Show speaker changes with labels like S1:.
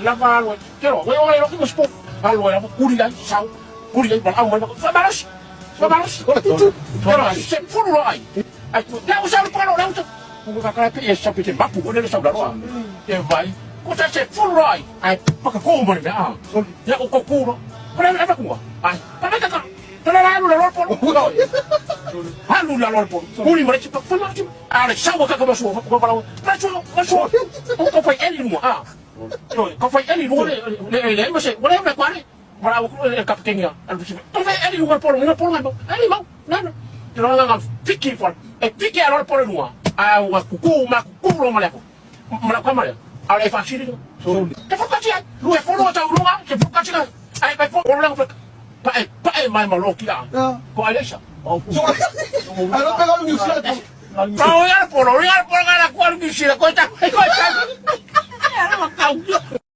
S1: Lava alu ai. Te roa, ua le loki ma sport. Alu ai lava, kuli ai, sau, kuli ai, valaau mai, faamalosi, faamalosi. Te roa, se fulu loa ai. Ai, te au sau le polo, le au sau. Ku ka kala pe e sau pe te mapu, o le sau la loa. Te vai, ko sa se fulu loa ai. Ai, paka ko ma le mea, ah. Ia o ko ku loa. Ko le ava kunga. Ai, pa mai kaka. Te la alu la loa le polo. Alu la loa le polo. Kuli ma le tipa, faamalosi. A le sau a kaka ma sua, ma valaau. Ma sua, ma sua. O ko fai eli luma, ah. Ka fai eli luga le le ma se wala me kware wala o le kapiteni a al to fai eli luga polo nga polo nga eli mau na na te nga nga fiki fo e fiki a lo polo luga a wa kuku ma kuku lo male ko mala ka male a le fa siri te fo ka tia te fo lo ta luga te fo ka tia ai pa fo lo pa pa pa e mai ma lo ki a ko ai sa.
S2: A lo pegado New Zealand.
S1: Pa o ya polo ya polo ga la kwa New Zealand ko ta ko ta.